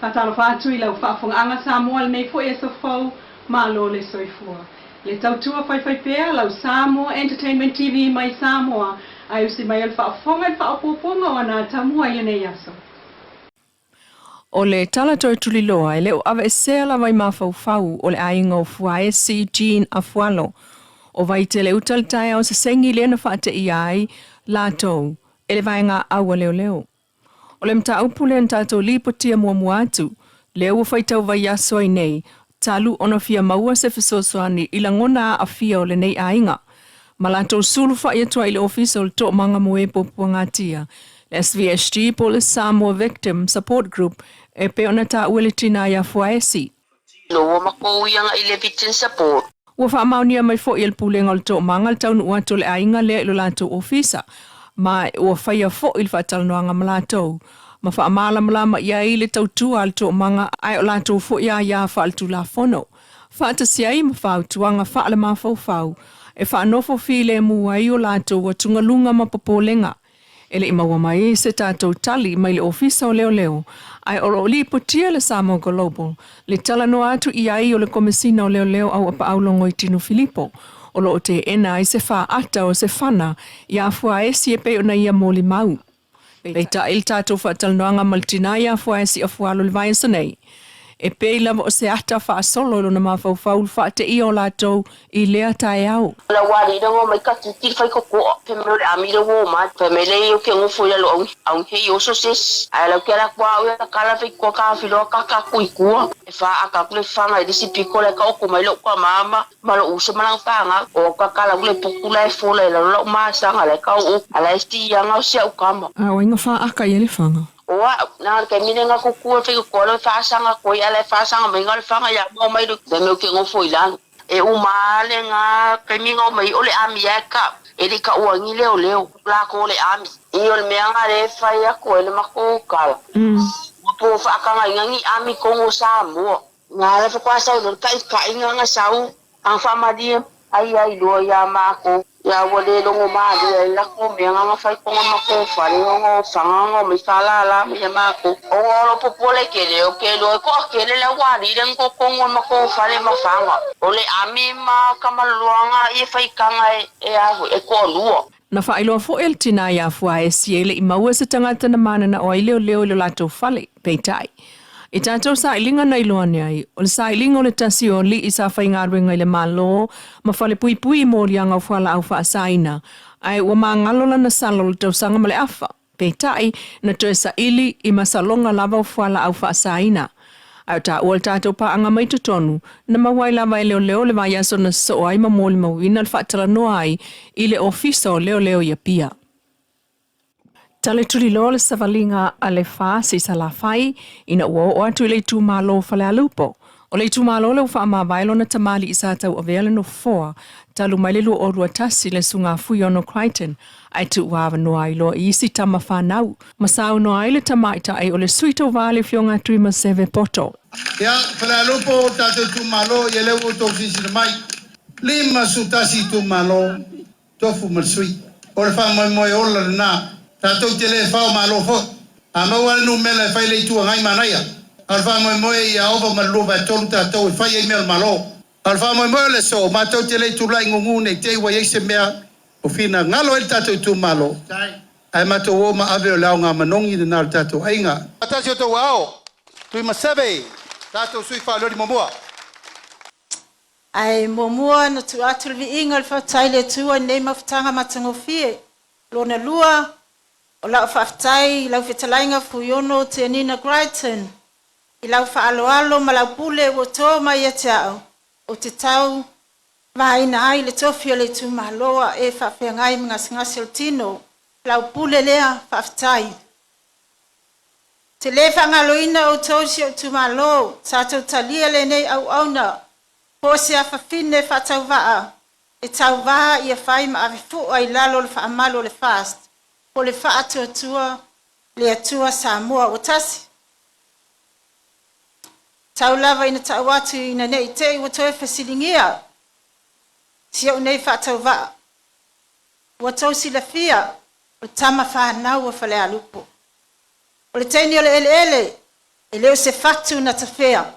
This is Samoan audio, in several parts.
Faatalofa atu i lau faafofogaaga Samoa i lenei foi aso fou, malo le soifua. Le tautua faifaipea lau Samoa Entertainment TV mai Samoa ae usi mai o le faafofoga i le faaopoopoga o ana atamua i lenei aso. O le tala toe tuliloa e le o aveesea lava i mafaufau o le aiga o Fuaesi Jean Afualo o Vaitele Uta le taeao sesegi lea na faateia ai latou e le vaega au a leoleo. O le mataupu lea na tatou lipotia muamua atu, lea ua faitau vaiaso ai nei, talu ona fia maua se fesoasoani i lagona aafia o lenei aiga, ma latou sulufai atu ai i le Ofisa o le Toomaga mo e Puapuagatia, le SVSG po o le Samoa Victim Support Group e pei ona taua e le tina ia Fuaesi. Ua makou ianga i le Victim Support. Ua faamaonia mai foi e le Pulega o le Toomaga le taunuu atu o le aiga lea i lo latou ofisa, ma ua faia foi le faatalanoaga ma latou, ma faamalamalama i ai le tautua a le Toomaga ae o latou foi aia faaletulafono, faatasi ai ma fautuaga faalemafaufau e faanofo filemu ai o latou atugaluga ma popolega. E le i maua mai se tatou tali mai le Ofisa o Leoleo, ae o lo o lipotia le Samoa Global le talanoa atu i ai o le Komesina o Leoleo Auapaau Logoitino Filipo, o lo o teena ai se faata o se fana iā Fuaesi e pei ona ia molimau. Peitai le tatou faatalanoaga ma le tinā iā Fuaesi Afualo i le vaiaso nei, e pei lava o se ata faasolo i lona mafaufau le faateia o latou i lea taeao. La wali le ngo mai ka titi fai ko ko pe me le ami le wo ma pe me le yo ke ngo fo ya lo au au he yo so sis ai la ke la kwa o ya kala fai ko ka fi lo ka ka kui kua e fa a ka kule fanga i si piko le ka o ko mai lo kwa mama ma lo uso ma lang fanga o ka kala kule pukula e fo le lo lo ma sanga le ka o ala sti ya nga sia u kama. A o ai nga fa aka i le fanga. Oa na ke mine nga kukua fai ko le fa sanga ko ya le fa sanga mai nga le fanga ya mo mai lo me ke ngo fo ilalo. E uma le nga ke mi ngo mai o le ami e ka e li ka uangi leo leo la ko le ami i o le mea nga le fai a ko le mako kala. Po fa ka nga ngi ami ko ngo sa mo nga le fa kwa sa lo kai kai nga nga sau ang fa ma di ai ai lo ya ma ko ya wo le lo ngo ma di la ko me nga nga fai ko ma ko fa le ngo fa nga ngo mi fa la la mi ma ko o lo po po le ke le o ke lo ko ke le la wa di le ko ko ngo ma ko fa le ma fa nga o le ami ma ka ma lo nga i fai ka nga e a e ko luo. Na faailoa foi e le tinā iā Fuaesi e le i maua se tagata na manana o ai leoleo i lo latou fale, peitai. I tatou sailiga na iloa ane ai, o le sailiga o le tasi o alii sa faigaluega i le Malo ma falepuipui i moliaga o fualaau faasaina, ae ua magalo lana sala o le tausaga ma le afa, peitai, na toe saili i masaloga lava o fualaau faasaina. Ae o taua le tatou paaga mai totonu, na maua ai lava e leoleo le vaiaso na sosoo ai ma molimauina le faatalanoa ai i le Ofisa o Leoleo i Apia. Tale tuliloa le savaliga a le FAS i Salafai ina ua oo atu i le itumalo o Falealupo. O le itumalo lea ua faamavae lona tamalii sa tauavea le nofoa talu mai le 2021 le Susuga Fuiono Crichton ae tuua avanoa ai loa i isi tama fanau ma saunoa ai le tamaitai o le sui tauva le Afioga a Tuimaseve Poto. Ia, Falealupo, tatou itumalo, ia lea ua outou silasila mai, 51 itumalo, tofu ma le sui. O le faamoemoe ola lena. Tatou te le fao malo foi. A maua le numera e fai le Itu Agai manaia. A o le faamoemoe ia ova ma le 2/3 tatou e fai ai mea o le Malo. A o le faamoemoe o le aso, matou te le i tulai gugu nei te i ua i ai se mea o finagalo ai le tatou itumalo, ae matou o ma ave o le aoga manogi lena o le tatou aiga. Faatasi o outou ao, Tuimaseve, tatou sui faaleoli muamua. Ae muamua na tuu atu le viiga o le faafetai i le Atua i lenei mafutaga matagofie. Lona lua, o lau faafetai i lau fetalaiga Fuiono Tenina Crichton, i lau faaaloalo ma lau pule ua to mai ia te au, ou te tau vaina ai le tofi o le itumalo a e faafeagai ma gasegase o le tino. Lau pule lea, faafetai. Te le faagaloina outou si ou itumalo, tatou talia lenei auauna, po o se afafine faatauvaa, e tauvā ia fai ma avefua i lalo o le faamalu o le FAST, po o le Faatuatua le Atua Samoa ua tasi. Tau lava ina tau atu ina ne i te i ua toe fesiligia si ou nei faatauvaa, ua tou silafia o le tama fanau a Falealupo. O le teine o le eleele, E le o se fatu na tafea.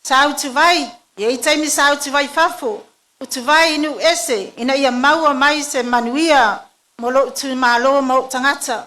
Sa utuvai, e i ai taimi sa utuvai i fafo, utuvai i nuu ese ina ia maua mai se manuia mo lou itumalo ma ou tagata.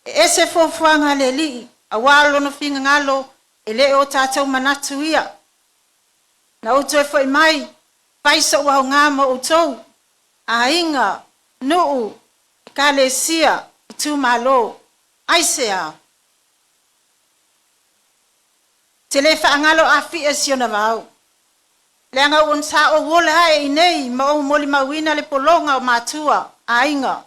E ese fuafuaga a le Alii, aua o lona finagalo e le o tatou manatu ia. Na ou toe foi mai, fai sou aoga ma outou, aiga, nuu, ekalesia, itumalo. Aisea? Te le faagalo Afia i si ona vao. Leaga ua sa ou ola ae i nei ma ou molimauina le pologa o matua, aiga.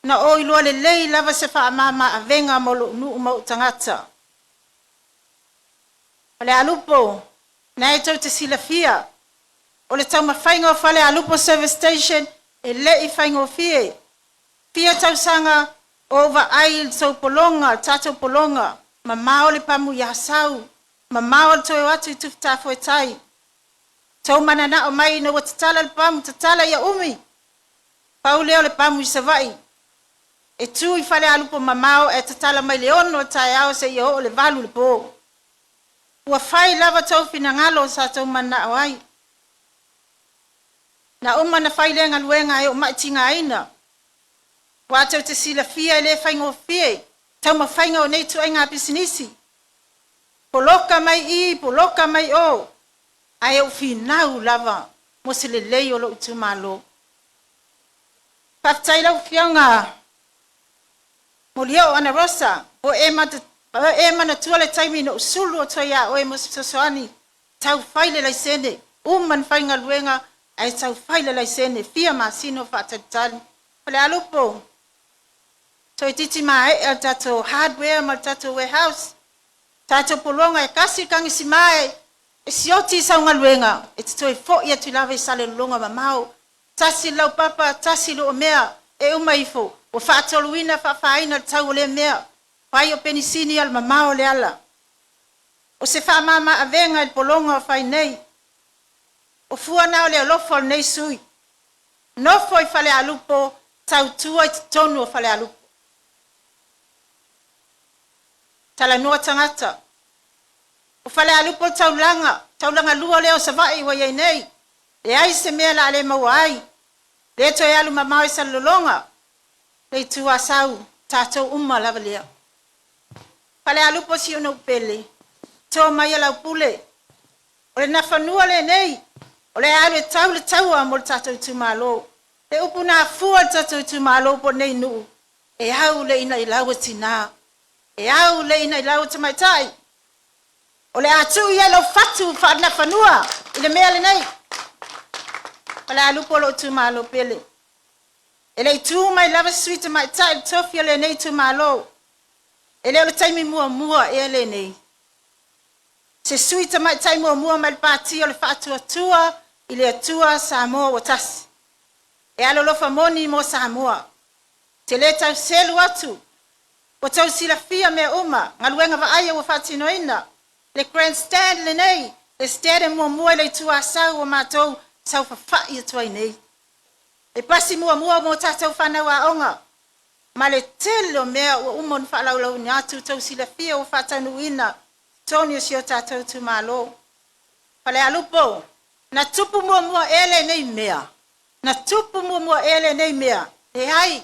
Na ou iloa lelei lava se faamama avega mo lou nuu ma ou tagata. Falealupo, na e tou te silafia, o le taumafaiga o Falealupo Service Station e le i faigofie. Fia tausaga o ou vaai i le tou pologa, le tatou pologa, mamao le pamu i Asau, mamao le toe o atu i Tufutafoetai. Tou mananao mai ina ua tatala le pamu, tatala ia umi. Pau lea o le pamu i Savaii. E tu i Falealupo mamao ae tatala mai le 6 o le taeao seia oo i le 8 i le po. Ua fai lava tou finagalo sa tou mananao ai. Na uma na fai lea galuega e oo mai tigaina. Ua tou te silafia e le faigofie taumafaiga o nei ituaiga pisinisi. Poloka mai i, poloka mai o, ae ou finau lava mo se lelei o lou itumalo. Faafetai lau Afioga Molioo Ana Rosa, ua e manatua le taimi na ou sulu atu ai ia oe mo se fesoasoani, tau fai le laisene, uma ona faigaluega ae tau fai le laisene, fia masina o faatalitali. Falealupo, toeitiiti maea le tatou hardware ma le tatou warehouse. Tatou pologa e tasi le tagisima e sioti i sau galuega, e te toe foi atu lava i Salelologa mamao. Tasi le laupapa, tasi le mea, e uma ifo, ua faatoluina faafaina le tau o lea mea. Fai o penisini al mamao le ala. O se faamama avega i le pologa o fai nei. O fua na o le alofa o lenei sui. Nofo i Falealupo, tautua i totonu o Falealupo. Talanoa tagata. O Falealupo taulaga, taulaga lua lea o Savaii ua iai nei. Leai se mea la le maua ai. Le toe alu mamao i Salelologa. Le itu Asau, tatou uma lava lea. Falealupo si ona upele, to mai e lau pule. O le nafanua lenei, o le alu e tau le taua mo le tatou itumalo. Le upu na afua le tatou itumalo po nei nuu, e au le ina i lau tina. E au le ina i lau tamaitai. O le a tuu ia lau fatu faanafanua i le mea lenei. Falealupo lou itumalo pele. E le i tu mai lava se sui tamaitai le tofi o lenei itumalo. E le o le taimi muamua ea lenei. Se sui tamaitai muamua mai le pati o le Faatuatua i le Atua Samoa ua tasi. E alolofa moni mo Samoa. Te le tau selu atu. Ua tau silafia mea uma, galuega vaaia ua faatinoina. Le grandstand lenei, le stadium muamua i le itu Asau ua matou saofafai atu ai nei. E pasi muamua mo tatou fanau aoga. Ma le tele o mea ua uma ona faalaulauina atu tou silafia ua faataunuuina totonu o si o tatou itumalo. Falealupo, na tupu muamua ea lenei mea. Na tupu muamua ea lenei mea. Leai,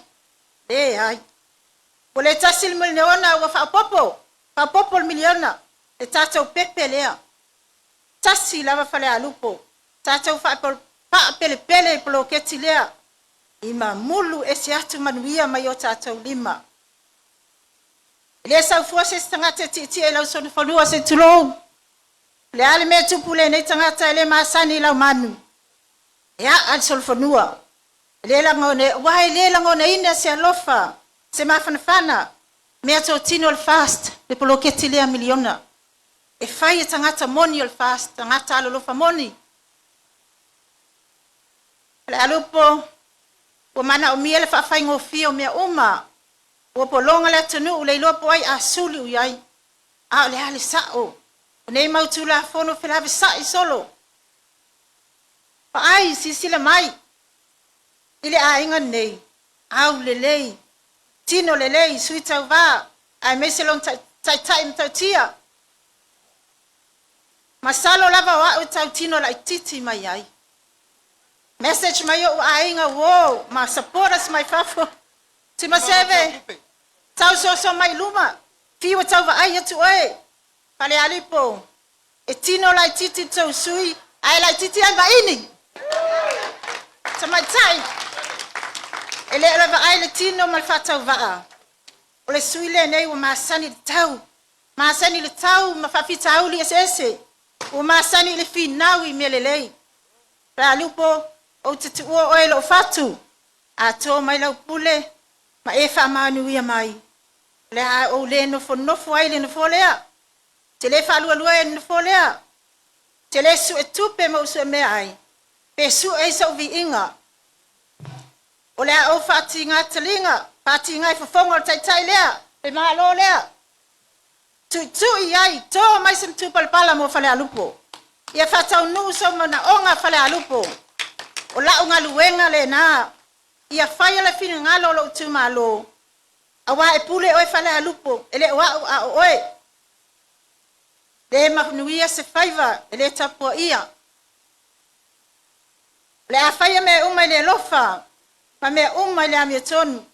leai. Ua le $1 miliona ua faaopoopo, faaopoopo le miliona, le tatou pepe lea. Tasi lava Falealupo, tatou faapelepele i poloketi lea. I mamulu ese atu manuia mai o tatou lima. E le saufua se tagata e tietie i lau solofanua se tulou. Le a le mea tupu lenei tagata e le masani i lau manu. E aa le solofanua. E le lagona, ua e le lagonaina se alofa, se mafanafana, mea totino o le FAST, le poloketi lea miliona. E fai e tagata moni o le FAST, tagata alolofa moni. Falealupo, ua manaomia le faafaigofie o mea uma. Ua pologa le atunuu le iloa po ai a suli ui ai. A o le a le sao. O nei mau Tulafono felavesa'i solo. Vaai, silasila mai i le aiga nei, aulelei, Tino lelei, sui tauvā, aemaise lona taitai matautia. Masalo lava o a'u e tautino laitiiti mai ai. Message mai o'u aiga uō ma supporters mai fafo, Tuimaseve, tau soso mai i luma, fiu e tau vaai atu oe, Falealupo, e tino laitiiti le tou sui, ae laitiiti ai Vaini! Tamaitai, e le o le vaai i le tino ma le faatauvaa, o le sui lenei ua masani i le tau, masani i le tau ma faafitauli eseese, ua masani i le finau i mea lelei. Falealupo, ou te tuua oe i lou fatu, a to mai lau pule ma e faamanuia mai, o le a ou le nofonofo ai i le nofoa lea, ou te le faalualua ai i le nofoa lea, ou te le sue tupe ma ou sue mea ai, pe sue ai sou viiga. O le a ou faatiga taliga, faatiga i fofoga o le taitai lea, le Malo lea. Tuitui ai, to mai se matupalapala mo Falealupo. Ia faataunuu sou manaoga Falealupo. O lau galuega lena, ia faia le finagalo o lou itumalo, aua e pule oe Falealupo, e le o au a o oe. Le manuia se faiva e le tapuaia. O le a faia mea uma i le alofa ma mea uma i le amiotonu.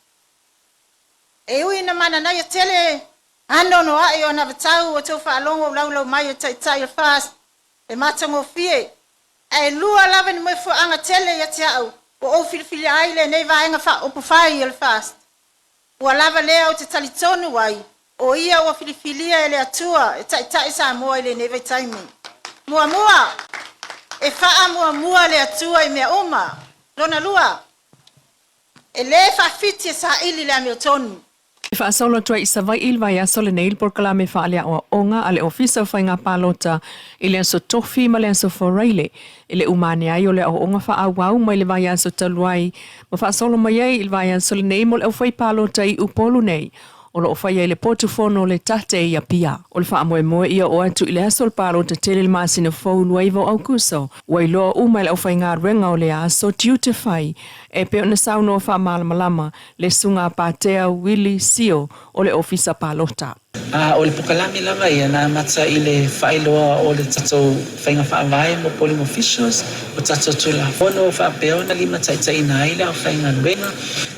E ui ina mananaia tele anoanoai o anavatau ua outou faalogo o laulau mai e Taitai o le FAST e matagofie, ae lua lava ni moefoaga tele ia te au ua ou filifilia ai lenei Vaega Faaupufai o le FAST. Ua lava lea ou te talitonu ai o ia ua filifilia e le Atua e taitai Samoa i lenei vaitaimi. Muamua, e faamuamua le Atua i mea uma. Lona lua, e lē faafiti e saili le amiotonu. E faasolo atu ai i Savai'i i le vaiaso lenei le polokalame faaleaoaoga a le Ofisa o Faiga Palota i le Aso Tofi ma le Aso Faraile e le uma ane ai o le aoaoga faaauau mai le vaiaso talu ai ma faasolo mai ai i le vaiaso lenei mo le aufaipalota i Upolu nei o lo o faia i le potu fono o le Tate i Apia. O le faamoemoe ia oo atu i le aso o le palota tele i le masina fou 29 o Aukuso, ua iloa uma e le aufaigaluega o lea aso tiute fai e pei ona saunoa faamalamalama le Susuga Patea Willie Sio o le Ofisa Palota. A o le pokalame lava ia na amata i le faailoa o le tatou faiga faavae mo polling officials, o tatou Tulafono faapea ona limataitaiina ai le aufaigaluega,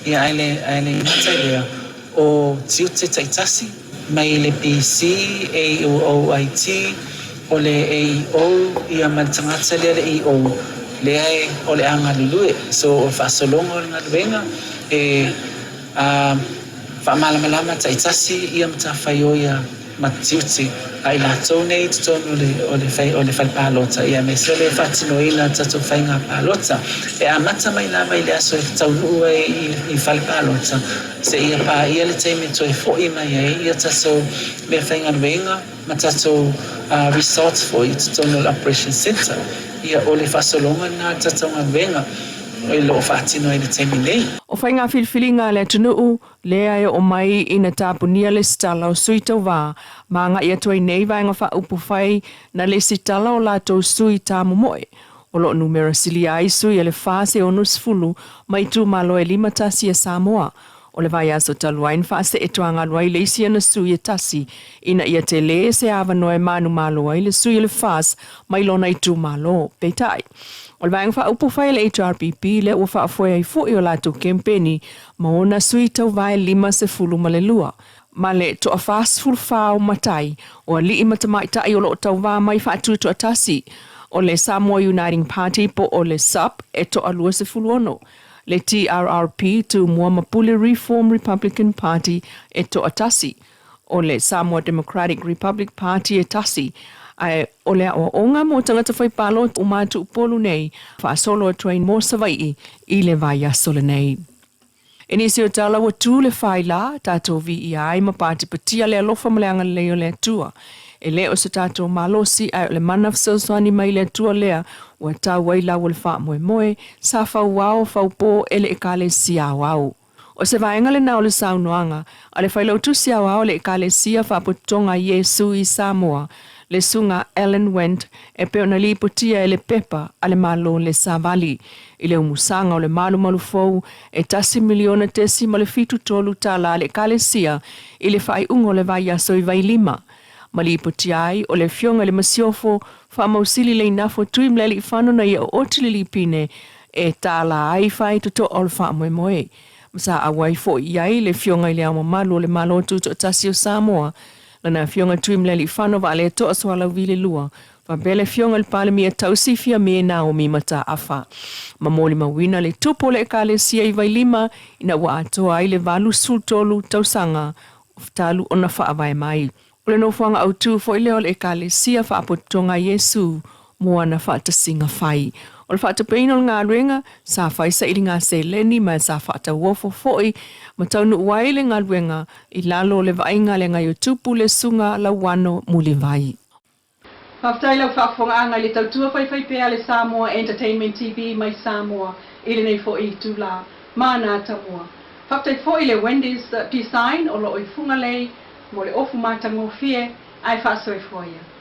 ia ae le ae le gata i lea, o tiute taitasi mai le PC, AOOIT, o le AEO ia ma le tagata lea le EO lea e o le a galulue. So o le faasologa o le galuega e a faamalamalama taitasi ia matafaioi a ma tiute a i latou nei i totonu o le o le fai o le fale palota ia aemaise o le faatinoina o tatou faiga palota. E amata mai lava i le aso e taunuu ai i i fale palota seia paia le taimi e toe fo'i mai ai ia tatou meafaigaluega ma tatou results foi i totonu o le Operation Centre. Ia o le faasologa lena o le tatou galuega o lo o faatino ai i le taimi nei. O faiga filifiliga a le atunuu, lea e oo mai ina tapunia le sitala o sui tauvā, ma agai atu ai nei vaega faaupufai na le sitala o latou sui tāmomoe. O lo o numera silia ai sui a le 4 se 60 mai itumalo e 51 a Samoa. O le vaiaso talu ai na faasee tuagalu ai le isi ana sui e tasi ina ia tele se avanoa e manumalo ai le sui o le FAS mai lona itumalo. Peitai, o le vaega faaupufai a le HRPP lea ua faafoe ai foi o latou kempeni ma ona sui tauvā e 52 ma le toafa 14 o matai o alii ma tamaitai o lo o tauvā mai faatutoatasi. O le Samoa Uniting Party po o le SUP e toa 26, le TRRP, Tumua ma Pule Reform Republican Party, e toatasi, o le Samoa Democratic Republic Party e tasi. Ae o le aoaoga mo tagata faipalota uma atu Upolu nei faasolo atu ai mo Savai'i i le vaiaso lenei. E nisi o tala ua tu le faila, tatou viia ai ma patipatia le alofa ma le agalelei o le Atua. E le o se tatou malosi, ae o le mana fesoasoani mai le Atua lea ua tau ai lau o le faamoemoe, sa fauao faupō e le Ekalesia Aoao. O se vaega lena o le saunoaga a le Failautusi Aoao o le Ekalesia Faapotopotoga a Iesu i Samoa, le Susuga Alan Went e pei ona lipotia e le pepa a le Malo le Savali i le umusaga o le malumalu fou e $1.73 a le Ekalesia i le faaiuga o le vaiaso i Vailima ma lipotia ai o le Afioga i le Masiofo Faamausili Leinafo Tuimalealiifano na ia ooti le lipine e tālā ai faitotoa o le faamoemoe ma sa auai foi i ai le Afioga i Le Ao Mamalu o le Malo Tutoatasi o Samoa, Lana Afioga Tuimalealiifano Vaaletoa Sualauvi le Lua, faapea le Afioga i le Palemia Tausi Fiame Naomi Mataafa. Ma molimauina le tupu o le Ekalesia i Vailima ina ua atoa ai le 83 tausaga talu ona faavae mai. O le nofoaga autu foi lea o le Ekalesia Faapotopotoga a Iesu mo ana faatasiga fai. O le faatupeina o le galuega, sa fai sailiga seleni ma sa faatauofo foi ma taunuu ai le galuega i lalo o le vaaiga a le Agaiotupu le Susuga Lauano Mulivai. Faafetai lau faafofogaaga i le tautua faifaipea a le Samoa Entertainment TV mai Samoa i lenei foi itula ma na tamua. Faafetai foi i le Wendy's Design o lo o i Fugalei mo le ofu matagofie ae faasoifua ia.